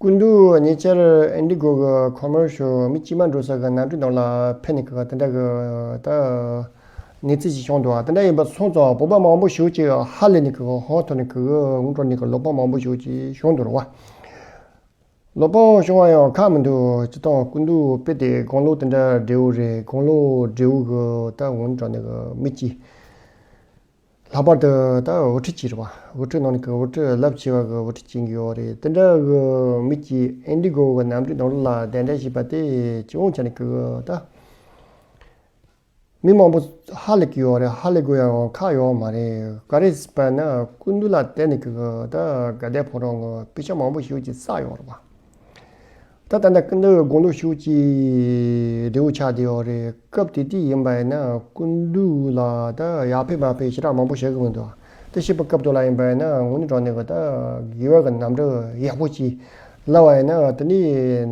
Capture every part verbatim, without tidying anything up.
སྐུ་མདུན་ཉེ་ཆར་ཨིན་ཌི་གོ་གི་ཁོ་མར་ཤལ་མི་དཀྱུས་མ་འགྲོ་ས་གི་གནམ་གྲུ་ནང་ལ་ཕེབས་ནས་གི་དེ་འདྲ་གི་ད་གནས་ཚུལ་ཞིག་བྱུང་འདུག་དེ་འདྲ་ཡིན་པ་སོང་ཙང་བོད་པ་མང་པོ་ཞིག་ཅིག་ཧ་ལས་ནས་གི་ཧང་ཐོར་ནས་གི་ངུ་འགྲོ་ནས་གི་ལོག་པ་མང་པོ་ཞིག་ཅིག་བྱུང་འདུག་ར་བ། ལོག་པ་བྱུང་བ་ཡང་ཁག་མི་འདུག་སྤྱིར་བཏང་སྐུ་མདུན་དཔེ་དེ་དགུང་ལོ་དེ་འདྲ་བགྲེས་པོ་རེད། དགུང་ལོ་བགྲེས་པོ་གི་ད་ངུ་འགྲོ་ནས་གི་མི་གཅིག་ལྷག་པར་དུ་ད་དབུ་ཁྲིད་ཅིག་རེད་བ། དབུ་ཁྲིད་ནང་ནས་གི་དབུ་ཁྲིད་རླབས་ཆེ་བ་གི་དབུ་ཁྲིད་ཅིག་ཡོད་རེད། དེ་འདྲ་གི་མི་གཅིག་ཨིན་ཌི་གོ་གི་གནམ་གྲུའི་ནང་ལ་གདན་འདྲེན་བྱས་པ་དེ་སྤྱི་ཡོངས་ཆ་ནས་གི་ད་མི་མང་པོ་ཧ་ལས་ཀྱི་ཡོད་རེད། ཧ་ལས་དགོས་ཡང་ཁག་ཡོད་མ་རེད། ག་རེ་ཟེར་བ་ན་སྐུ་མདུན་ལ་བརྟེན་ནས་གི་ད་དགའ་ལྡན་ཕོ་བྲང་གི་དཔེ་ཆ་མང་པོ་ཞིག་ཅིག་བསགས་ཡོད་རེད་བ། ད་ད་ལྟ་སྐུ་མདུན་དགུང་ལོ་ཤུགས་ཀྱིས་བགྲེས་པོ་ཆགས་བསྡད་ཡོད་རེད། སྐབས་དེ་དུས་ཡིན་པ་ཡིན་ན་སྐུ་མདུན་ལ་ད་ཡར་ཕེབས་མར་ཕེབས་ཞེ་དྲག་མང་པོ་བྱེད་གི་མི་འདུག་དེ་བྱེད་པའི་སྐབས་དེ་ལ་ཡིན་པ་ཡིན་ན་དངོས་གནས་དྲང་གནས་ཀྱི་ད་དགེ་བ་གི་གནམ་གྲུ་ཡག་པོ་ཅིག་ལབ་པ་ཡིན་ན་དེ་ནས་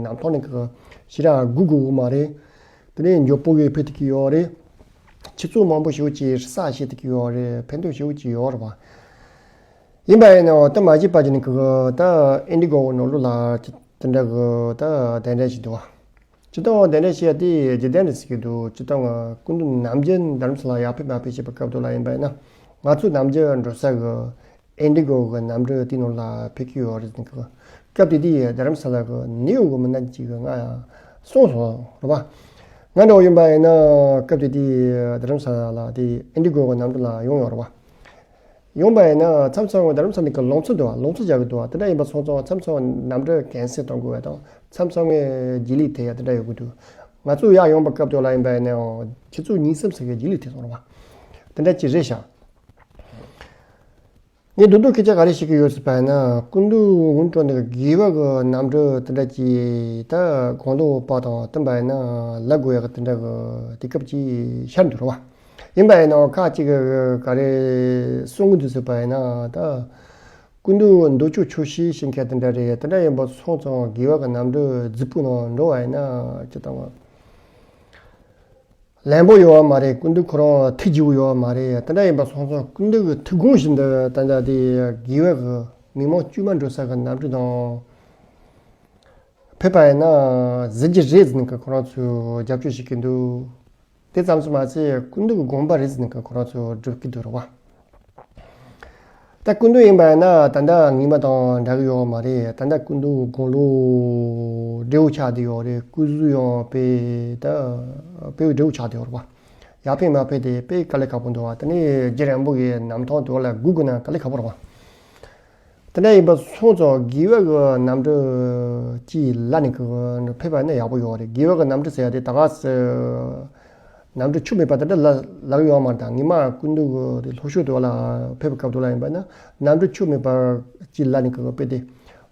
གནམ་ཐང་ནས་གི་ཞེ་དྲག་སྒུག་དགོས་གི་མ་རེད། དེ་ནས་མགྱོགས་པོ་གི་ཕེབས་ཐུབ་ཀྱི་ཡོད་རེད། ཆུ་ཚོད་མང་པོ་ཞིག་ཅིག་བསགས་བྱེད་ཐུབ་ཀྱི་ཡོད་རེད། ཕན་ཐོགས་ཞིག་ཅིག་ཡོད་རེད་བ། ཡིན་པ་ཡིན་ནའང་དེ་མ་བྱས་པ་ཅིག་ནི་གི་ད་ཨིན་ཌི་གོ་ནང་ལོགས་ལ་དེ་འདྲ་གི་ད་གདན་འདྲེན་ཞིག་འདུག་བ། ཇི་ལྟར་གདན་འདྲེན་བྱས་ཡ་དེ་རྗེས་གདན་རེད་ཟེར་གྱི་འདུག་ཇི་ལྟར་ང་སྐུ་མདུན་ནམ་རྒྱུན་རྡ་རམ་ས་ལ་ཡར་ཕེབས་མར་ཕེབས་བྱེད་པའི་སྐབས་དེ་ལ་ཡིན་པ་ཡིན་ན་ང་ཚོ་ནམ་རྒྱུན་འགྲོ་ས་གི་ཨིན་ཌི་གོ་གི་གནམ་གྲུ་དེ་ནང་ལ་ཕེབས་ཀྱི་ཡོད་རེད་ཟེར་གི། སྐབས་དེ་དུས་རྡ་རམ་ས་ལ་གི་ནིའུ་ཡོག་གི་མི་སྣ་གཅིག་གིས་ང་ཡང་གསུངས་སོང་རེད་བ། ང་འདྲ་བོ་ཡིན་པ་ཡིན་ན་སྐབས་དེ་དུས་རྡ་རམ་ས་ལ་དེ་ཨིན་ཌི་གོ་གི་གནམ་གྲུ་ལ་ཡོང་ཡོད་རེད་བ། ཡོང་པ་ཡིན་ན་མཚམས་མཚམས་རྡ་རམ་ས་ལ་གི་ལམ་འཚོ་འདུག་བ། ལམ་འཚོ་རྒྱག་གི་འདུག་བ། དེ་འདྲ་ཡིན་པ་སོང་ཙང་མཚམས་མཚམས་གནམ་གྲུ་ཀན་སེལ་གཏོང་དགོས་པ་དང་མཚམས་མཚམས་ངས་རྗེས་ལུས་ཐེབས་ཡ་དེ་འདྲ་ཡོང་གི་འདུག་ང་ཚོ་ཡར་ཡོང་པའི་སྐབས་དེ་ལ་ཡིན་པ་ཡིན་ནའང་ཆུ་ཚོད་གཉིས་གསུམ་ཙམ་གྱི་རྗེས་ལུས་ཐེབས་སོང་རེད་བ། དེ་འདྲ་ཅིག་རེད་ཤག་ངས་མདོར་བསྡུས་སྐད་ཆ་ག་རེ་བཤད་ཀྱི་ཡོད་ཟེར་བ་ཡིན་ན་སྐུ་མདུན་དངོས་གནས་དྲང་གནས་ཀྱི་དགེ་བ་གི་གནམ་གྲུ་དེ་འདྲ་ཅིག་ད་དགུང་ལོ་བ་དང་བསྟུན་པ་ཡིན་ན་ལབ་དགོས་ཡ་གི་དེ་འདྲ་གི་དུས་སྐབས་ཅིག་ཤར་འདུག་རེད་བ། ཡིན་པ་ཡིན་ནའང་ཁ་ཅིག་གིས་ག་རེ་གསུང་གི་འདུག་ཟེར་བ་ཡིན་ན་ད་སྐུ་མདུན་མདོ་ཕྱོགས་ཆོས་བཤད་བྱེད་མཁན་དེ་འདྲ་རེད། དེ་འདྲ་ཡིན་པ་སོང་ཙང་དགེ་བ་གི་གནམ་གྲུ་རྫིག་པོ་ནང་འགྲོ་བ་ཡིན་ན་ཅི་ལྟར་ལན་པོ་ཡོད་བ་མ་རེད། སྐུ་མདུན་ཁོ་རང་ཐུགས་དགྱེས་པོ་ཡོད་བ་མ་རེད། དེ་འདྲ་ཡིན་པ་སོང་ཙང་སྐུ་མདུན་གྱི་ཐུགས་དགོངས་བཞིན་དུ་ད་ལྟ་དེ་དགེ་བ་གི་མི་མང་དཀྱུས་མ་འགྲོ་ས་གི་གནམ་གྲུ་དང་ཕེབས་པ་ཡིན་ན་གཟིགས་རྒྱུ་རེད་ཟེར་ནས་ཁོ་རང་ཚོས་རྒྱབ་སྐྱོར་བྱེད་ཀྱི་འདུག་དེ་ཙམ་དུ་མ་ཟད་སྐུ་མདུན་གྱི་དགོངས་པ་རེད་ཟེར་ནས་ཁོ་རང་ཚོས་སྒྲུབ་ཀྱི་འདུག་རེད་བ། ད་སྐུ་མདུན་ཡིན་པ་ཡིན་ན་ད་ལྟ་སྔོན་མ་དང་འདྲ་གི་ཡོད་མ་རེད། ད་ལྟ་སྐུ་མདུན་དགུང་ལོ་བགྲེས་པོ་ཆགས་བསྡད་ཡོད་རེད། སྐུ་གཟུགས་ཡང་དཔེ་ད་དཔེ་བགྲེས་པོ་ཆགས་བསྡད་ཡོད་རེད་བ། ཡར་ཕེབས་མར་ཕེབས་དེ་དཔེ་དཀའ་ལས་ཁག་པོ་འདུག་བ། དེ་ནས་རྒྱུན་རིང་པོ་གི་གནམ་ཐང་དེ་ལ་སྒུག་དགོས་ན་དཀའ་ལས་ཁག་པོ་རེད་བ། དེ་འདྲ་ཡིན་པ་སོང་ཙང་དགེ་བ་གི་གནམ་གྲུ་ཅིག་ལ་ནི་གི་ཕེབས་པ་ནི་ཡག་པོ་ཡོད་རེད། དགེ་བ་གི་གནམ་གྲུ་ཟེར་ཡ་དེ་ད་ག་སེ་གནམ་གྲུ་ཆུ་མེད་པ་དེ་འདྲ་ལ་ལག་ཡོད་མ་རེད། ད་ངེད་མ་སྐུ་མདུན་གི་དེ་ལྷོ་ཕྱོགས་དེ་བ་ལ་ཕེབས་པའི་སྐབས་དེ་ལ་ཡིན་པ་ན་གནམ་གྲུ་ཆུ་མེད་པ་ཅིག་ལ་ནི་གི་དཔེ་དེ་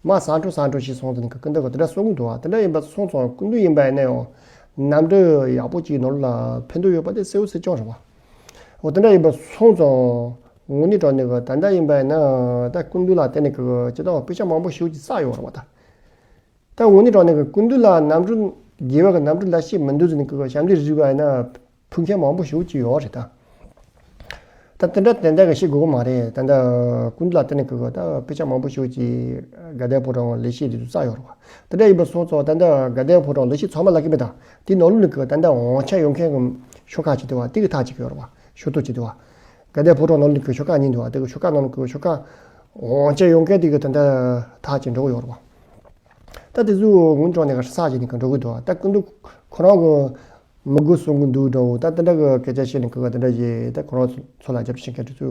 མ་ཟ་འགྲོ་ཟ་འགྲོ་ཞིག་སོང་དེ་ནི་གི་སྐུ་མདུན་གི་དེ་འདྲ་གསུང་གི་འདུག་བ། དེ་འདྲ་ཡིན་པ་སོང་ཙང་སྐུ་མདུན་ཡིན་པ་ཡིན་ན་ཡང་གནམ་གྲུ་ཡག་པོ་ཅིག་ནང་ལ་ཕན་ཐོགས་ཡོད་པ་དེ་གསལ་པོ་གསལ་རྐྱང་རེད་བ། འོ་དེ་འདྲ་ཡིན་པ་སོང་ཙང་དངོས་གནས་དྲང་གནས་གི་ད་ལྟ་ཡིན་པ་ཡིན་ན་ད་སྐུ་མདུན་ལ་བརྟེན་ནས་གི་ཅི་ལྟར་དཔེ་ཆ་མང་པོ་ཞེ་པོ་ཅིག་བསགས་ཡོད་རེད་བ་ད། ད་དངོས་གནས་དྲང་གནས་གི་སྐུ་མདུན་ལ་གནམ་གྲུ་དགེ་བ་གི་གནམ་གྲུ་ལ་ཤེས་མི་འདུག་ཟེར་ནས་གི་ཞབས་འདེགས་རིགས་པ་ཡིན་ན་ཕུགས་མཁན་མང་པོ་ཞེ་པོ་ཅིག་ཡོད་རེད་ད། ད་དེ་འདྲ་དེ་འདྲ་གི་ཤེས་དགོས་གི་མ་རེད། ད་ལྟ་སྐུ་མདུན་ལ་བརྟེན་ནས་གི་ད་དཔེ་ཆ་མང་པོ་ཞེ་པོ་ཅིག་དགའ་ལྡན་ཕོ་བྲང་ལས་བྱེད་རེ་ཚོས་བསགས་ཡོད་རེད་བ། དེ་འདྲ་ཡིན་པ་སོང་ཙང་ད་ལྟ་དགའ་ལྡན་ཕོ་བྲང་ལས་བྱེད་ཚང་མ་ལ་གི་མེད་ད། དེ་ནང་ལོགས་ནས་གི་ད་ལྟ་དབང་ཆ་ཡོད་མཁན་གི་ཤོག་ཁག་ཅིག་འདུག་བ། དེ་གི་ཐག་ཅིག་ཡོད་རེད་བ། ཤོག་ཐོ་ཅིག་འདུག་བ། དགའ་ལྡན་ཕོ་བྲང་ནང་ལོགས་ནས་གི་ཤོག་ཁག་གཉིས་འདུག་བ། དེ་གི་ཤོག་ཁག་ནང་ལོགས་གི་ཤོག་ཁག་དབང་ཆ་ཡོད་མཁན་དེ་གི་ད་ལྟ་ཐག་ཅིག་འགྲོ་གི་ཡོད་རེད་བ། ད་དེ་ཚོ་དངོས་གྲོགས་ནས་ག་ས་ཞིག་ནས་ག་འགྲོ་གི་འདུག་ད་སྐུ་མདུན་ཁོ་རང་གི་མི་དགོས་གསུང་གི་འདུག་འདྲ་བོ། ད་དེ་འདྲ་གི་སྐད་ཆ་བཤད་ནས་ག་དེ་འདྲ་ཞིག་ད་ཁོ་རང་ཚོ་ལ་རྒྱབ་སྐྱོར་བྱེད་མཁན་དེ་ཚོ་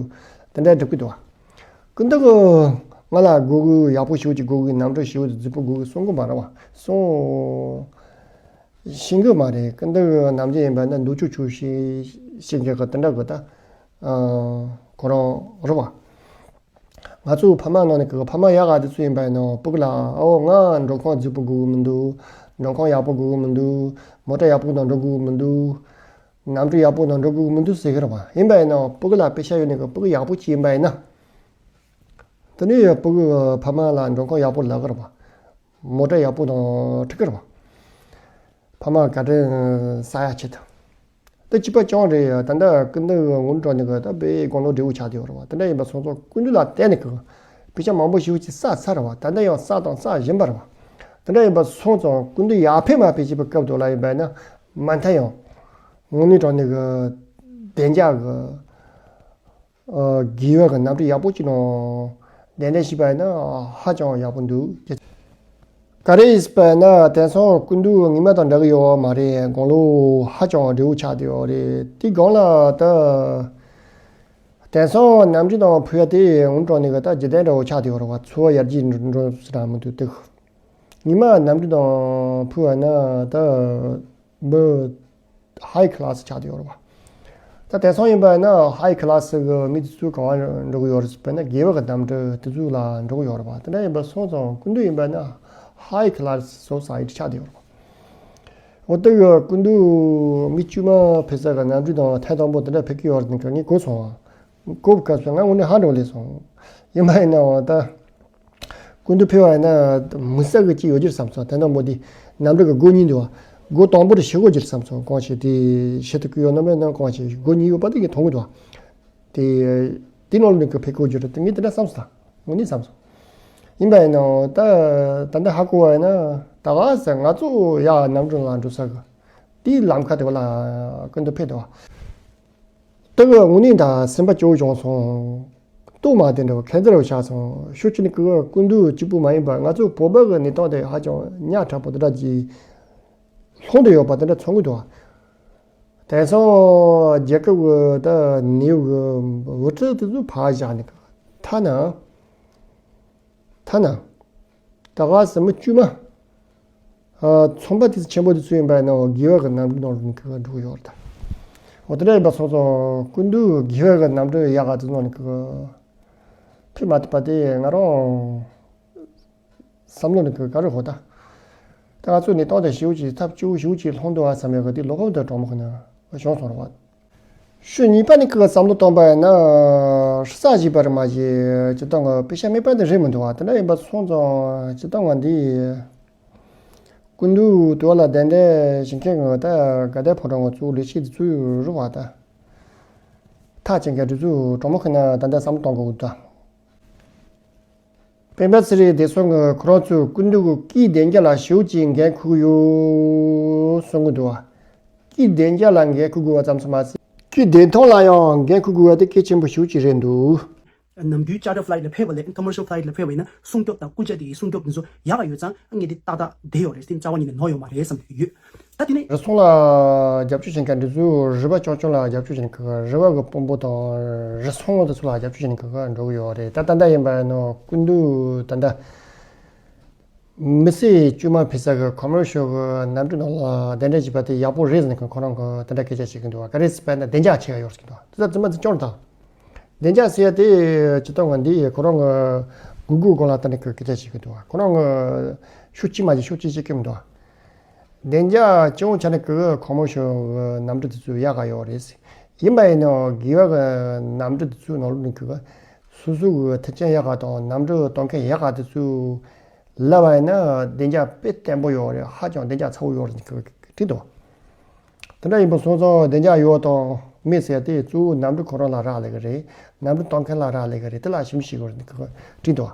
དེ་འདྲ་སྒྲུབ་ཀྱི་འདུག་བ། སྐུ་མདུན་གི་ང་ལ་དགོས་གི་ཡག་པོ་ཞེ་པོ་ཅིག་དགོས་གི། གནམ་གྲུ་ཞེ་པོ་ཅིག་རྫིག་པོ་དགོས་གི་གསུང་གི་མ་རེད་བ། གསུང་ཤེས་གི་མ་རེད། སྐུ་མདུན་གི་ནམ་རྒྱུན་ཡིན་པ་ན་འདུག་ཆོག་ཆོག་ཤེས་ཤེས་མཁན་གི་དེ་འདྲ་གི་ད་ཁོ་རང་རེད་བ། ང་ཚོ་ཕ་མ་ནང་ནས་གི་ཕ་མ་ཡག་ག་དེ་ཚོ་ཡིན་པ་ཡིན་ན་སྤུ་གུ་ལ་ཨོ་ང་མགྲོན་ཁང་རྫིག་པོ་དགོས་གི་མི་འདུག་མགྲོན་ཁང་ཡག་པོ་དགོས་གི་མི་འདུག་མོ་ཊ་ཡག་པོ་ནང་འགྲོ་དགོས་གི་མི་འདུག་གནམ་གྲུ་ཡག་པོ་ནང་འགྲོ་དགོས་གི་མི་འདུག་ཟེར་གི་རེད་བ། ཡིན་པ་ཡིན་ན་སྤུ་གུ་ལ་དཔེ་ཆ་ཡོད་ནས་གི་སྤུ་གུ་ཡག་པོ་ཅིག་ཡིན་པ་ཡིན་ན། དེ་ནས་སྤུ་གུ་ཕ་མ་ལ་མགྲོན་ཁང་ཡག་པོ་ལབ་གི་རེད་བ། མོ་ཊ་ཡག་པོ་དང་ཁྲིད་གི་རེད་བ། ཕ་མ་བཀའ་དྲིན་གསབ་ཡ་ཆེད་དུ། དེ་གཅིག་པ་རྐྱང་རེད། ད་ལྟ་སྐུ་མདུན་གི་ངུ་འགྲོ་ནས་གི་ད་དཔེ་དགུང་ལོ་བགྲེས་པོ་ཆགས་བསྡད་ཡོད་རེད་བ། དེ་འདྲ་ཡིན་པ་སོང་ཙང་སྐུ་མདུན་ལ་བརྟེན་ནས་གི་དཔེ་ཆ་མང་པོ་ཞེ་པོ་ཅིག་བསགས་ཚར་རེད་བ། ད་ལྟ་ཡང་བསགས་དང་བསགས་བཞིན་པ་རེད་བ། དེ་འདྲ་ཡིན་པ་སོང་ཙང་སྐུ་མདུན་ཡར་ཕེབས་མར་ཕེབས་བྱེད་པའི་སྐབས་དུ་ལ་ཡིན་པ་ན་མ་མཐའ་ཡང་དངོས་གནས་དྲང་གནས་ཀྱི་བདེ་འཇགས་ཀྱི་ཨ་དགེ་བའི་གི་གནམ་གྲུ་ཡག་པོ་ཅིག་ནང་གདན་འདྲེན་ཞུས་པ་ཡིན་ན་ཧ་ཅང་ཡག་པོ་འདུག་ག་རེ་ཡིན་པ་ཡིན་ན་དེང་སང་སྐུ་མདུན་ཉི་མ་དང་འདྲ་གི་ཡོད་མ་རེད། དགུང་ལོ་ཧ་ཅང་བགྲེས་པོ་ཆགས་བསྡད་ཡོད་རེད། དེའི་སྒང་ལ་ད་དེང་སང་གནམ་གྲུ་ནང་ཕུད་ཡ་དེ་འུན་དྲག་ནས་གི་ད་རྗེས་དྲན་འདྲ་བོ་ཆགས་བསྡད་ཡོད་རེད་བ། འཚོ་བ་ཡར་རྒྱས་འགྲོ་འགྲོ་ཟེར་ར་མི་འདུག་དེ་ཉི་མ་གནམ་གྲུ་ནང་ཕུད་པ་ན་ད་མི་ཧའི་ཁི་ལ་སི་ཆགས་བསྡད་ཡོད་རེད་བ། ད་དེང་སང་ཡིན་པ་ན་ཧའི་ཁི་ལ་སི་གི་མི་དེ་ཚོ་ག་པར་འགྲོ་གི་ཡོད་རེད་ཟེར་བ་ན་དགེ་བ་གི་གནམ་གྲུ་དེ་ཚོ་ལ་འགྲོ་གི་ཡོད་རེད་བ། དེ་འདྲ་ཡིན་པ་སོང་ཙང་སྐུ་མདུན་ཡིན་པ་ན་ཧའི་ཁི་ལ་སི་སོ་སའི་ཊི་ཆགས་བསྡད་ཡོད་རེད་བ། འོ་དེ་གི་སྐུ་མདུན་མི་དཀྱུས་མ་ཕེབས་ས་གི་གནམ་གྲུ་དང་ཐེངས་དང་པོ་དེ་འདྲ་ཕེབས་ཀྱི་ཡོད་རེད་ཟེར་ནས་ངས་གོ་སོང་བ། གོ་བའི་སྐབས་སུ་ང་དངོས་གནས་ཧ་འགྲོ་ལས་སོང་། ཡིན་པ་ཡིན་ནའང་ད། སྐུ་མདུན་ཕེབས་པ་ཡིན་ན་མི་ས་གི་ཅིག་ཡོད་ཀྱི་རེད་བསམ་སོང་། དེ་འདྲ་མོ་དེ་གནམ་གྲུ་གི་སྒོ་གཉིས་འདུག་བ། སྒོ་དང་པོ་དེ་ཕྱི་སྒོ་ཅིག་རེད་བསམ་སོང་། གང་ཞིག་དེ་ཕྱི་དུ་བསྐྱོད་ཡོད་ན་མེད་ན་གང་ཞིག་སྒོ་གཉིས་ཡོད་པ་དེ་ངས་མཐོང་གི་འདུག་བ། དེ་དེ་ནང་ལ་ནི་གི་ཕེབས་དགོས་རྒྱུ་རེད་དེ་ངས་དེ་འདྲ་བསམ་སོང་། དངོས་གནས་བསམ་སོང་། ཡིན་པ་ཡིན་ནའང་ད་ད་ལྟ་ཧ་གོ་བ་ཡིན་ན་ད་ག་ཟེ་ང་ཚོ་ཡ་གནམ་གྲུ་ལ་འགྲོ་ས་གི་དེའི་ལམ་ཁ་དེ་བ་ལ་སྐུ་མདུན་ཕེབས་འདུག་བ། དེ་གི་དངོས་གནས་ད་སེམས་པ་སྐྱོ་བོ་བྱུང་སོང་། ལྟོགས་མ་དེ་འདྲ་བ་ཁེ་འཛེར་བ་ཆགས་སོང་། ཤུགས་ཆེ་ནི་ཀི་ཀི་སྐུ་མདུན་གཅིག་པུ་མ་ཡིན་པར་ང་ཚོ་བོད་པ་གི་གནས་སྟངས་དེ་ཧ་ཅང་ཉག་ཕྲ་པོ་དེ་འདྲ་ཅིག་ལྷུང་བསྡད་ཡོད་པ་དེ་འདྲ་མཚོན་གི་འདུག་དེང་སང་རྒྱལ་ཁབ་གི་ད་ནེའུ་གི་འུ་ཚོ་དེ་ཚོ་ཕར་བཞག་ནི་ཀི་ཐ་ན། ཐ་ན། ད་ག་ཟེ་མི་དཀྱུས་མ། ཨ་ཚོང་པ་དེ་ཆེན་པོ་དེ་ཚོ་ཡིན་པ་ཡིན་ན་དགེ་བ་གི་གནམ་གྲུ་ནང་ལ་ནི་ཀི་ཀི་འགྲོ་གི་ཡོད་རེད་ད། འོ་དེ་འདྲ་ཡིན་པ་སོང་ཙང་སྐུ་མདུན་དགེ་བ་གི་གནམ་གྲུ་ཡག་ག་དེ་ནང་ནི་ཀི་ཀི་ཕེབས་མ་ཐུབ་པ་དེ་ང་རང་བསམ་བློ་ནི་ཀི་ཀི་ག་རེ་ཧོ་ད། ད་ང་ཚོ་ནི་སྟོང་དང་ཞེ་པོ་ཅིག་ཐབས་སྐྱོ་བོ་ཞེ་པོ་ཅིག་ལྷུང་འདུག་ཨ་བསམ་ཡག་གི་དེ་ལོ་ཧོབ་དང་གྲོགས་མོ་ཁོ་ན་བྱུང་སོང་རེད་བ། ཤུལ་གཉིས་པ་ནི་ཀི་ཀི་བསམ་བློ་གཏོང་པ་ཡིན་ན། ས་གཞི་པར་མ་ཞེས་ཇི་ལྟར་ངོ་དཔེ་ཆ་མེད་པ་འདི་རེད་མི་འདུག་བ། དེ་འདྲ་ཡིན་པ་སོང་ཙང་ཇི་ལྟར་ང་འདི། སྐུ་མདུན་དུ་བ་ལ་གདན་འདྲེན་བྱེད་མཁན་ངོ་ད་དགའ་ལྡན་ཕོ་བྲང་ངོ་གཙོ་བོ་ལས་བྱེད་འདི་ཚོས་རུ་བ་ད། ཐག་བཅད་མཁན་འདི་ཚོས་གྲོགས་མོ་ཁོ་ན་ད་ལྟ་བསམ་བློ་གཏོང་དགོས་འདུག་སྤེན་པ་ཚེ་རིང་བདེ་སྲུང་གིས་ཁོ་རང་ཚོའི་སྐུ་མདུན་གྱི་སྐུའི་བདེ་འཇགས་ལ་ཞེ་པོ་ཅིག་འགན་འཁུར་གྱི་ཡོད་གསུང་གི་འདུག་བ། སྐུའི་བདེ་འཇགས་ལ་འགན་འཁུར་དགོས་པ་ཙམ་ཞིག་མ་ཟད། སྐུའི་བདེ་ཐང་ལ་ཡང་འགན་འཁུར་དགོས་པ་དེ་གལ་ཆེན་པོ་ཞེ་པོ་ཅིག་རེད་འདུག་ནམ་རྒྱུན་charter flight ལ་ཕེབས་པ་ལས་commercial flight ལ་ཕེབས་པ་ཡིན་ན་སྲུང་སྐྱོབ་དང་སྐུ་ཕྱྭ་དེའི་སྲུང་སྐྱོབ་འདི་ཚོ་ཡག་ག་ཡོད་ཙང་ངས་འདི་ཏག་ཏག་བསྡད་ཡོད་རེད། དེ་རྩ་བ་ཉིད་ནས་ནོར་ཡོད་མ་རེད་བསམ་གྱི་ཡོད། ད་དེ་ནས། རུལ་སུངས་ལ་རྒྱབ་སྐྱོར་བྱེད་མཁན་འདི་ཚོས་རུལ་པ་རྐྱང་རྐྱང་ལ་རྒྱབ་སྐྱོར་བྱེད་མཁན་གི་རུལ་པ་གི་དཔོན་པོ་དང་རུལ་སུངས་དེ་ཚོ་ལ་རྒྱབ་སྐྱོར་བྱེད་མཁན་གི་འགྲོ་གི་ཡོད་རེད། ད་ད་ལྟ་ཡིན་པ་ནོ་སྐུ་མདུན་ད་ལྟ་མི་སེར་དཀྱུས་མ་ཕེབས་ས་གི་commercial གི་གནམ་གྲུ་ནང་ལ་གདན་འདྲེན་བྱས་པ་དེ་ཡག་པོ་རེད་ཟེར་ནས་ཁོ་རང་གི་དེ་འདྲ་སྐད་ཆ་བཤད་ཀྱི་འདུག་བ། ག་རེ་ཟེར་བ་ན་བདེ་འཇགས་ཆེ་བ་ཡོད་ཟེར་གྱི་འདུག་བ། དེ་ཚོ་རྫུན་མ་ཚོ་སྐྱོར་དང་། བདེ་འཇགས་ཟེར་ཡ་དེ་སྤྱིར་བཏང་ང་འདི་ཁོ་རང་གི་Google སྒང་ལ་ལྟ་ནས་སྐད་ཆ་བཤད་ཀྱི་འདུག་བ། ཁོ་རང་གི་ཤུགས་ཆེ་མ་ཆེ་ཤུགས་ཆེ་བཤད་ཀྱི་མི་འདུག་བ། བདེ་འཇགས་སྤྱི་ཡོངས་ཆ་ནས་ཀྱི་commercial གི་གནམ་གྲུ་དེ་ཚོ་ཡག་ག་ཡོད་རེད། ཡིན་པ་ཡིན་ནའང་དགེ་བ་གི་གནམ་གྲུ་དེ་ཚོའི་ནང་ལོགས་ནས་ཀྱི་སོ་སོ་གི་ཐེབས་ཆེན་ཡག་ག་དང་གནམ་གྲུ་གཏོང་མཁན་ཡག་ག་དེ་ཚོ་ལབ་པ་ཡིན་ན་བདེ་འཇགས་དཔེ་བརྟན་པོ་ཡོད་རེད། ཧ་ཅང་བདེ་འཇགས་ཚ་བོ་ཡོད་རེད་ཀྱི་བྲིས་འདུག་དེ་འདྲ་ཡིན་པ་སོང་ཙང་བདེ་འཇགས་ཡོད་དང་མེད་ཟེར་དེ་གཙོ་བོ་གནམ་གྲུ་ཁོ་རང་ལ་རག་ལས་ཀྱི་རེད། གནམ་གྲུ་གཏོང་མཁན་ལ་རག་ལས་ཀྱི་རེད། དེ་ལ་ཞིབ་འཇུག་བྱེད་དགོས་རེད་ཀྱི་བྲིས་འདུག་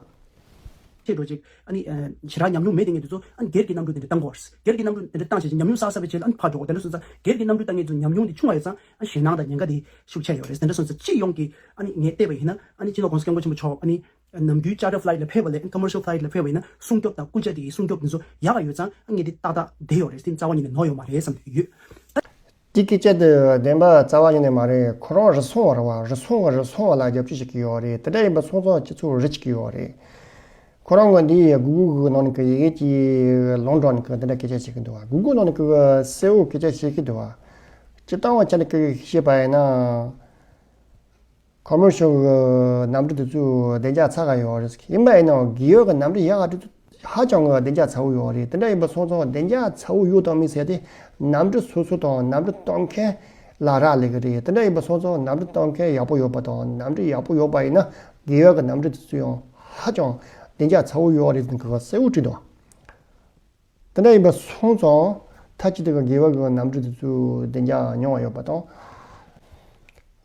ཆེ་འགྲོ་ཅིག་ཨ་ནི། ཞེ་དྲག་ཉམས་མྱོང་མེད་དེ་ངས་དུས་ཚོད་ཨ་ནི་སྒེར་གྱི་གནམ་གྲུ་དེ་འདྲ་བཏང་དགོས། སྒེར་གྱི་གནམ་གྲུ་དེ་འདྲ་བཏང་བྱས་ཉམས་མྱོང་བསགས་བསགས་པའི་ཆེད་ལ་ཨ་ནི་ཕར་འགྲོ་དགོས། དེ་འདྲ་སོང་ཙང་སྒེར་གྱི་གནམ་གྲུ་བཏང་མཁན་ཚོ་ཉམས་མྱོང་དེ་ཆུང་བ་ཡོད་ཙང་ཨ་ཞེད་སྣང་དང་ཉེན་ཁ་དེ་ཤུགས་ཆེ་ཡོད་རེད། དེ་འདྲ་སོང་ཙང་སྤྱི་ཡོངས་ཀྱི་ཨ་ནི་ངས་བལྟས་པ་ཡིན་ན་ཨ་ནི་སྤྱི་ནོར་༸གོང་ས་༸སྐྱབས་མགོན་ཆེན་པོ་མཆོག་ཨ་ནི་ནམ་རྒྱུན་charter flight ལ་ཕེབས་པ་ལས་commercial flight ལ་ཕེབས་པ་ཡིན་ན་སྲུང་སྐྱོབ་དང་སྐུ་ཕྱྭ་དེའི་སྲུང་སྐྱོབ་དེ་ཚོ་ཡག་ག་ཡོད་ཙང་ཨ་ངས་འདི་ཏག་ཏག་བསྡད་ཡོད་རེད། དེ་རྩ་བ་ཉིད་ནས་ནོར་ཡོད་མ་རེད་བསམ་གྱི་ཡོད། དེ་སྐད་ཆ་དེ་བདེན་པ་རྩ་བ་ཉིད་ནས་མ་རེད། ཁོ་རང་རུལ་སུངས་པ་རེད་བ། རུལ་སུངས་པ་རུལ་སུངས་པ་ལ་རྒྱབ་སྐྱོར་བྱེད་ཀྱི་ཡོད་རེད། དེ་འདྲ་ཡིན་པ་སོང་ཙང་སྤྱི་ཚོགས་རུལ་བྱེད་ཀྱི་ཡོད་རེད། ཁོ་རང་གི་འདི་གུ་གུ་གི་ནང་ནས་ཀྱི་ཡི་གེ་གཅིག་ལུང་དྲངས་ནས་ཀྱི་འདི་འདྲ་སྐད་ཆ་བཤད་ཀྱི་འདུག་བ། གུ་གུ་ནང་ནས་ཀྱི་གསལ་བོ་སྐད་ཆ་བཤད་ཀྱི་འདུག་བ། སྤྱིར་བཏང་བ་ཆ་ནས་ཀྱི་བཤད་པ་ཡིན་ན། commercial གི་གནམ་གྲུ་དེ་ཚོ་བདེ་འཇགས་ཚ་ག་ཡོད་རེད། ཡིན་པ་ཡིན་ནའང་དགེ་བའི་གི་གནམ་གྲུ་ཡག་ག་དེ་ཚོ་ཧ་ཅང་གི་བདེ་འཇགས་ཚ་བོ་ཡོད་རེད། དེ་འདྲ་ཡིན་པ་སོང་ཙང་བདེ་འཇགས་ཚ་བོ་ཡོད་དང་མེད་ཟེར་དེ་གནམ་གྲུ་སོ་སོ་དང་གནམ་གྲུ་གཏོང་མཁན་ལ་རག་ལས་ཀྱི་རེད། དེ་འདྲ་ཡིན་པ་སོང་ཙང་གནམ་གྲུ་གཏོང་མཁན་ཡག་པོ་ཡོད་པ་དང་གནམ་གྲུ་ཡག་པོ་ཡོད་པ་ཡིན་ན་དགེ་བའི་གི་གནམ་གྲུ་དེ་ཚོ་ཡང་ཧ་ཅང་བདེ་འཇགས་ཚ་བོ་ཡོད་རེད་ཟེར་གི་གསལ་བོ་བྲིས་འདུག་དེ་འདྲ་ཡིན་པ་སོང་ཙང་ད་ཅི་དེ་ག་དགེ་བ་གི་གནམ་གྲུ་དེ་ཚོའི་བདེ་འཇགས་ཉུང་བ་ཡོད་པ་དང་།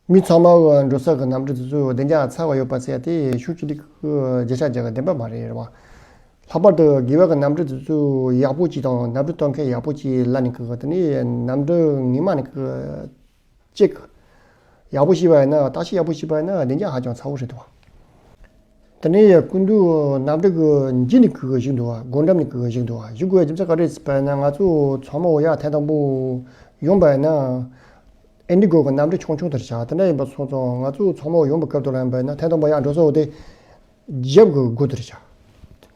མི་ཚང་མ་གི་འགྲོ་ས་གི་གནམ་གྲུ་དེ་ཚོའི་བདེ་འཇགས་ཚ་བ་ཡོད་པ་ཟེར་དེ་ཤུགས་ཆེ་ལི་གི་བརྗོད་བྱ་རྒྱག་གི་བདེན་པ་མ་རེད་རེད་བ། ལྷག་པར་དུ་དགེ་བའི་གི་རྣམ་འགྲེལ་དེ་ཚོ་ཡག་པོ་ཅིག་དང་རྣམ་འགྲེལ་གཏོང་མཁན་ཡག་པོ་ཅིག་ལབ་ནས་གི་དེ་ནས་རྣམ་འགྲེལ་ངོ་མ་ནས་གི་ཅིག་ཡག་པོ་ཤེས་པ་ཡིན་ན། བརྟག་དཔྱད་ཡག་པོ་བྱས་པ་ཡིན་ན་བདེ་འཇགས་ཧ་ཅང་ཚ་བོ་རེད་འདུག་དེ་ནས་ཀུན་འདུས་རྣམ་འགྲེལ་གི་མཇུག་ནས་གི་བཞུགས་འདུག་སྒོ་འགྲམ་ནས་གི་བཞུགས་འདུག་བཞུགས་དགོས་རྒྱུ་མཚན་ག་རེ་ཟེར་བ་ཡིན་ན། ང་ཚོ་ཚང་མ་བོ་ཡར་ཐེངས་དང་པོ་ཡོང་པ་ཡིན་ན་ཨིན་ཌི་གོ་གི་རྣམ་འགྲེལ་ཆུང་ཆུང་དེར་བཞག་དེ་འདྲ་ཡིན་པ་སོང་ཙང་ང་ཚོ་ཚང་མ་བོ་ཡོང་པའི་སྐབས་དུ་ལ་ཡིན་པ་ཡིན་ན་ཐེངས་དང་པོ་ཡར་འགྲོ་ས་བོ་དེ། རྒྱབ་ཀྱི་སྒོ་དེར་བཞག་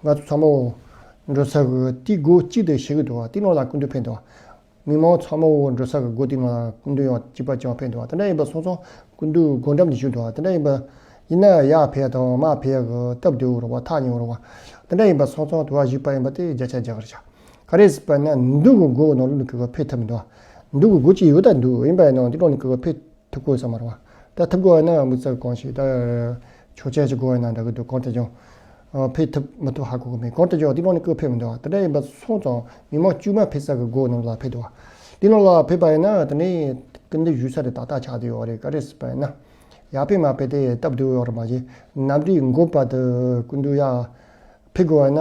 ང་ཚོ་ཚང་མ་འགྲོ་ས་གི་དེའི་སྒོ་གཅིག་ཏུ་བྱེད་ཀྱི་འདུག་བ། དེའི་ནང་ལ་ཀུན་འདུས་ཕེབས་འདུག་བ། མི་མང་ཚང་མ་འགྲོ་ས་གི་སྒོ་དེའི་ནང་ལ་ཀུན་འདུས་ཡང་གཅིག་པ་གཅིག་པ་ཕེབས་འདུག་བ། དེ་འདྲ་ཡིན་པ་སོང་ཙང་ཀུན་འདུས་སྒོ་འགྲམ་དུ་བཞུགས་འདུག་བ། དེ་འདྲ་ཡིན་པ་ཡིན་ན་ཡར་ཕེབས་དང་མར་ཕེབས་ཀྱི་སྟབས་བདེ་བོ་རེད་བ། ཐག་ཉེ་བོ་རེད་བ། དེ་འདྲ་ཡིན་པ་སོང་ཙང་དུ་བ་བཞུགས་པ་ཡིན་པ་དེ་བརྒྱ་ཆ་བརྒྱ་ག་རེད་བྱ། ག་རེ་ཟེར་བ་ན་མདུན་གྱི་སྒོ་ནང་ལོགས་ནས་ཀྱི་ཕེབས་ཐུབ་མི་འདུག་བ། མདུན་གྱི་སྒོ་གཅིག་ཡོད་ད་འདུག་ཡིན་པ་ཡིན་ན་དེ་ལོགས་ནས་ཀྱི་ཕེབས་ཐུབ་ཀྱི་ཡོད་ས་མ་རེད་བ། ད་ཐུབ་དགོས་ན་དམིགས་བསལ་གང་ཞིག་ད་ཆོག་མཆན་ཞིག་དགོས་ན་འདྲ་གི་འདུག་གང་ལྟར་ཀྱང་ཨ་ཕེབས་ཐུབ་མི་ཐུབ་ཧ་གོ་གི་མེད། གང་ལྟར་ཀྱང་དེ་ལོགས་ནས་ཀྱི་ཕེབས་མི་འདུག་དེ་འདྲ་ཡིན་པ་སོང་ཙང་མི་མང་དཀྱུས་མ་ཕེབས་ས་གི་སྒོ་ནང་ལ་ཕེབས་འདུག་དེ་ནང་ལ་ཕེབས་པ་ཡིན་ན་དེ་ནས་སྐུ་མདུན་བཞུགས་ས་དེ་ཏག་ཏག་ཆགས་བསྡད་ཡོད་རེད། ག་རེ་ཟེར་བ་ཡིན་ན་ཡར་ཕེབས་མར་ཕེབས་དེ་སྟབས་བདེ་བོ་ཡོད་རེད་མ་གཞི་གནམ་གྲུའི་འགོ་པ་དེ་སྐུ་མདུན་ཡར་ཕེབས་དགོས་བ་ཡིན་ན།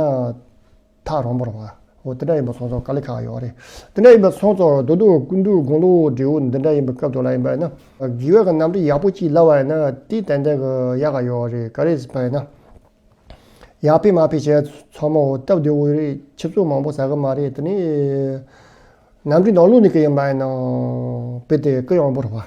ཐག་རིང་པོ་རེད་བ། འོ་དེ་འདྲ་ཡིན་པ་སོང་ཙང་དཀའ་ལས་ཁག་ཡོད་རེད། དེ་འདྲ་ཡིན་པ་སོང་ཙང་ད་དུང་སྐུ་མདུན་དགུང་ལོ་བགྲེས་པོ་འདི་འདྲ་ཡིན་པའི་སྐབས་དུ་ལ་ཡིན་པ་ཡིན་ན་དགེ་བའི་གི་རྣམ་འགྲེལ་ཡག་པོ་ཅིག་ལབ་པ་ཡིན་ན་དེ་ཏན་ཏན་གི་ཡག་ག་ཡོད་རེད། ག་རེ་ཟེར་བ་ཡིན་ན་ཡར་ཕེབས་མར་ཕེབས་བྱས་ཚང་མ་འོ་སྟབས་བདེ་བོ་རེད། ཆུ་ཚོད་མང་པོ་ཟ་གི་མ་རེད། དེ་ནས་གནམ་གྲུའི་ནང་ལོགས་ནས་གི་ཡིན་པ་ཡིན་ན་དཔེ་དེ་གི་ཡོང་པོ་རེད་བ།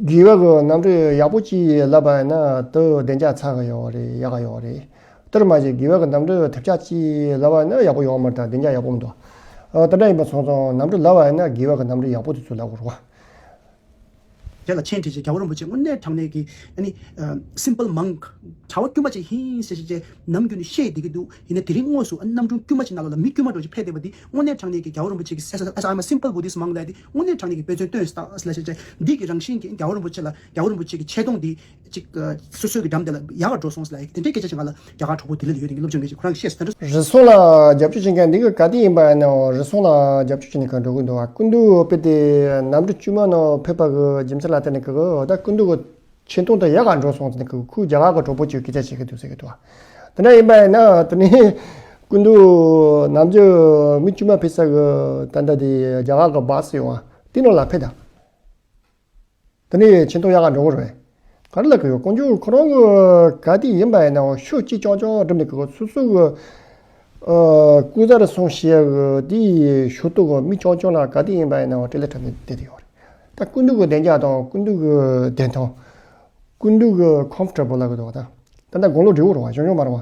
དགེ་བ་གི་རྣམ་འགྲེལ་ཡག་པོ་ཅིག་ལབ་པ་ཡིན་ན་དེ་བདེ་འཇགས་ཚ་གི་ཡོད་རེད། ཡག་ག་ཡོད་རེད། དེར་མ་ཟད་དགེ་བ་གི་རྣམ་འགྲེལ་ཐབས་ཆག་ཅིག་ལབ་པ་ཡིན་ན་ཡག་པོ་ཡོད་མ་རེད། ད་བདེ་འཇགས་ཡག་པོ་མི་འདུག་ཨ་དེ་འདྲ་ཡིན་པ་སོང་ཙང་རྣམ་འགྲེལ་ལབ་པ་ཡིན་ན་དགེ་བ་གི་རྣམ་འགྲེལ་ཡག་པོ་དེ་ཚོ་ལབ་དགོས་རེད་བ། དེ་ལ་མཆན་བྲིས་རྗེས་རྒྱལ་བ་རིན་པོ་ཆེ་དངོས་གནས་དྲང་གནས་ཀྱི་ཨ་ནི་simple monk གྲྭ་པ་དཀྱུས་མ་ཅིག་ཡིན་ཟེར་བྱས་ནམ་རྒྱུན་ནས་བཤད་བསྡད་ཀྱི་འདུག་ཡིན་ན་དེ་རིང་དངོས་སུ་ཨ་གནམ་གྲུ་དཀྱུས་མ་ཅིག་ནང་ལོགས་ལ་མི་དཀྱུས་མ་འདྲ་བོ་ཅིག་ཕེབས་བསྡད་པ་འདི་དངོས་གནས་དྲང་གནས་ཀྱི་རྒྱལ་བ་རིན་པོ་ཆེ་གི་ས་ས་ས་I'm a simple Buddhist monk ལབ་དེ་དངོས་གནས་དྲང་གནས་ཀྱི་དཔེ་མཚོན་སྟོན་ས་ལ་བྱས་བྱས་འདི་གི་རང་བཞིན་གྱི་རྒྱལ་བ་རིན་པོ་ཆེ་ལ་རྒྱལ་བ་རིན་པོ་ཆེ་གི་ཆེ་མཐོང་འདི་ཅིག་སོ་སོའི་གི་འགྲམ་དེ་ལ་ཡག་ག་འགྲོ་སོང་ཟེར་ལ་དེ་འདྲའི་སྐད་ཆ་ཞིག་ང་ལ་རྒྱ་གར་གྲོགས་པོ་དེ་ལ་ཡོད་དེ་གི་སློབ་སྦྱོང་གི་ཞིག་ཁོ་རང་བཤད་ཟེར། རུལ་སུངས་ལ་རྒྱབ་སྐྱོར་བྱེད་མཁན་འདི་གི་ག་དུས་ཡིན་པ་ཡིན་ནའང་རུལ་སུངས་ལ་རྒྱབ་སྐྱོར་བྱེད་མཁན་འགྲོ་གི་འདུག་བ། སྐུ་མདུན་དཔེ་དེ་གནམ་གྲུ་དཀྱུས་མ་ནང་ཕེབས་པ་གི་རྒྱུ་མཚན་ལ་བརྟེན་ནས་གི་ད་སྐུ་མདུན་གི་ཆེ་མཐོང་དེ་ཡག་ག་འགྲོ་སོང་ཟེར་ནས་ཁོས་རྒྱ་གར་གི་གྲོགས་པོ་ཅིག་སྐད་ཆ་བཤད་ཀྱི་འདུག་ཟེར་གྱི་འདུག་དེ་འདྲ་ཡིན་པ་ཡིན་ན་དེ་ནས་སྐུ་མདུན་ནམ་རྒྱུན་མི་དཀྱུས་མ་ཕེབས་ས་གི་ད་ལྟ་དེ་རྒྱ་གར་གི་བཱ་སི་ཡོང་བ་དེ་ནང་ལ་ཕེབས་དང་། དེ་ནས་ཆེ་མཐོང་ཡག་ག་འགྲོ་གི་རེད། ག་རེ་ལབ་གི་ཡོད། དཀོན་མཆོག་ཁོ་རང་གི་ག་དེ་ཡིན་པ་ཡིན་ནའང་ཤོག་གཅིག་རྐྱང་རྐྱང་སྒྲུབ་ནས་གི་སོ་སོ་གི་ཨ་སྐུ་གཟུགས་སྲུང་བྱེད་ཡག་གི་དེ་ཤོག་ཐོག་གི་མི་རྐྱང་རྐྱང་ལ་ག་དེ་ཡིན་པ་ཡིན་ནའང་སྤྲེལ་ལད་འཁྲབ་ནས་བསྡད་དེ་ཡོད་རེད། ད་སྐུ་མདུན་གི་བདེ་འཇགས་དང་སྐུ་མདུན་གི་བདེ་ཐང་། སྐུ་མདུན་གི་ཁོམ་ཕོར་ཊེ་བལ་ལབ་གི་འདུག་ད་ད་ལྟ་དགུང་ལོ་བགྲེས་པོ་རེད་བ། གཞོན་གཞོན་མ་རེད་བ།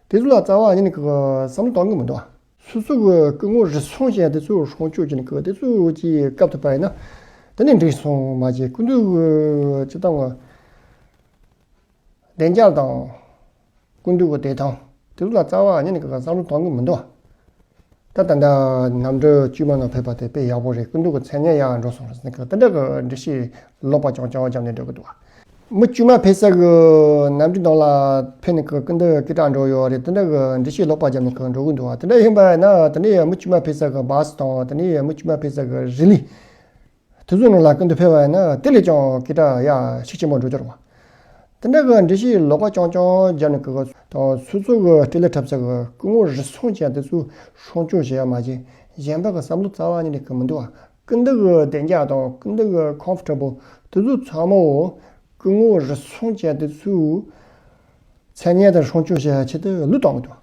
དེ་ཚོ་ལ་རྩ་བ་ཉིད་ནས་གི་བསམ་བློ་གཏོང་གི་མི་འདུག་བ། སོ་སོ་གི་སྐུ་ངོ་རུལ་སུངས་བྱས་དེ་ཚོ་སྲུང་སྐྱོབ་བྱས་ནས་གི་དེ་ཚོ་གི་སྐབས་ཐུབ་པ་ཡིན་ན། དེ་ནས་འགྲིག་སོང་མ་བྱས་སྐུ་མདུན་གི་སྤྱི་བཏང་གི་བདེ་འཇགས་དང་། སྐུ་མདུན་གི་བདེ་ཐང་དེ་ཚོ་ལ་རྩ་བ་ཉིད་ནས་གི་བསམ་བློ་གཏོང་གི་མི་འདུག་ད་ད་ལྟ་གནམ་གྲུ་དཀྱུས་མ་ནང་ཕེབས་པ་དེ་དཔེ་ཡག་པོ་རེད། སྐུ་མདུན་གི་མཚན་སྙན་ཡག་འགྲོ་སོང་རེད་ཟེར་ནས་གི་དེ་འདྲ་གི་འགྲེལ་བཤད་ལོག་པ་རྐྱང་རྐྱང་བརྒྱབ་ནས་འགྲོ་གི་འདུག་མི་དཀྱུས་མ་ཕེབས་ས་གི་གནམ་གྲུ་ནང་ལ་ཕེབས་ནས་གི་སྐུ་མདུན་སྐད་གྲགས་འགྲོ་ཡོད་རེད། དེ་འདྲ་གི་འགྲེལ་བཤད་ལོག་པ་བརྒྱབ་ནས་གི་འགྲོ་གི་འདུག་བ། དེ་འདྲ་ཡིན་པ་ཡིན་ན་དེ་ནས་མི་དཀྱུས་མ་ཕེབས་ས་གི་བཱ་སི་དང་དེ་ནས་མི་དཀྱུས་མ་ཕེབས་ས་གི་རི་ལི། དེ་ཚོ་ནང་ལ་སྐུ་མདུན་ཕེབས་པ་ཡིན་ན་དེ་ལས་ཀྱང་སྐད་གྲགས་ཡག་ཤུགས་ཆེན་པོ་འགྲོ་རྒྱུ་རེད་བ། དེ་འདྲ་གི་འགྲེལ་བཤད་ལོག་པ་རྐྱང་རྐྱང་བརྒྱབ་ནས་གི་དང་སོ་སོ་གི་སྤྲེལ་ལད་འཁྲབ་ས་གི་སྐུ་ངོ་རུལ་སུངས་ཅན་དེ་ཚོ་སྲུང་སྐྱོབ་བྱེད་ཡ་མ་བྱས་གཞན་པ་གི་བསམ་བློ་རྩ་བ་ཉིད་ནས་གི་མི་འདུག་བ། སྐུ་མདུན་གི་བདེ་འཇགས་དང་སྐུ་མདུན་གི་ཁོམ་ཕོར་ཊེ་བལ་དེ་ཚོ་ཚང་མ་འོ་སྐུ་ངོ་རུལ་སུངས་ཅན་དེ་ཚོའི་མཚན་སྙན་དེ་སྲུང་སྐྱོབ་བྱེད་ཡ་ཆེད་དུ་བློས་གཏོང་གི་འདུག་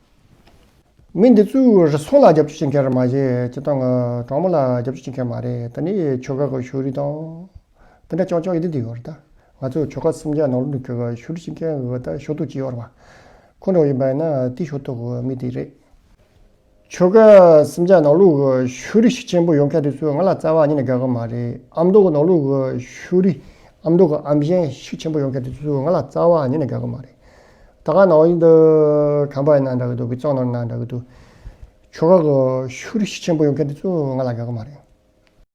མི་འདི་ཚོས་རུལ་སུངས་ལ་རྒྱབ་སྐྱོར་བྱེད་མཁན་རེད་མ་གཞི་སྤྱིར་བཏང་གི་དྲང་མོ་ལ་རྒྱབ་སྐྱོར་བྱེད་མཁན་མ་རེད། དེ་ནས་ཆོལ་ཁ་གི་ཕྱོགས་རིས་དང་དེ་འདྲ་རྐྱང་རྐྱང་ཡིན་དུས་དེ་ཡོད་རེད། ད་ང་ཚོ་ཆོལ་ཁ་སུམ་བརྒྱ་ནང་ལོགས་ནས་གི་ཕྱོགས་རིས་བྱེད་མཁན་གི་ད་ཤོག་ཐོག་ཅིག་ཡོད་རེད་བ། ཁོ་འདྲ་ཡིན་པ་ཡིན་ན་དེ་ཤོག་ཐོག་གི་མི་དེ་རེད། ཆོལ་ཁ་སུམ་བརྒྱ་ནང་ལོགས་གི་ཕྱོགས་རིས་ཤུགས་ཆེན་པོ་ཡོད་མཁན་དེ་ཚོས་ང་ལ་རྩ་བ་ཉིད་ནས་དགའ་གི་མ་རེད། ཨ་མདོ་གི་ནང་ལོགས་གི་ཕྱོགས་རིས་ཨ་མདོ་གི་ཨམ་ཆེན་ཤུགས་ཆེན་པོ་ཡོད་མཁན་དེ་ཚོས་ང་ལ་རྩ་བ་ཉིད་ནས་དགའ་གི་མ་རེད། ད་ག་ནང་བཞིན་དུ་ཁམས་པ་ཡིན་ན་འདྲ་གི་འདུག་བོད་གཙང་ནང་ན་འདྲ་གི་འདུག་ཆོལ་ཁ་གི་ཕྱོགས་རིས་ཤུགས་ཆེན་པོ་ཡོད་མཁན་དེ་ཚོས་ང་ལ་དགའ་གི་མ་རེད།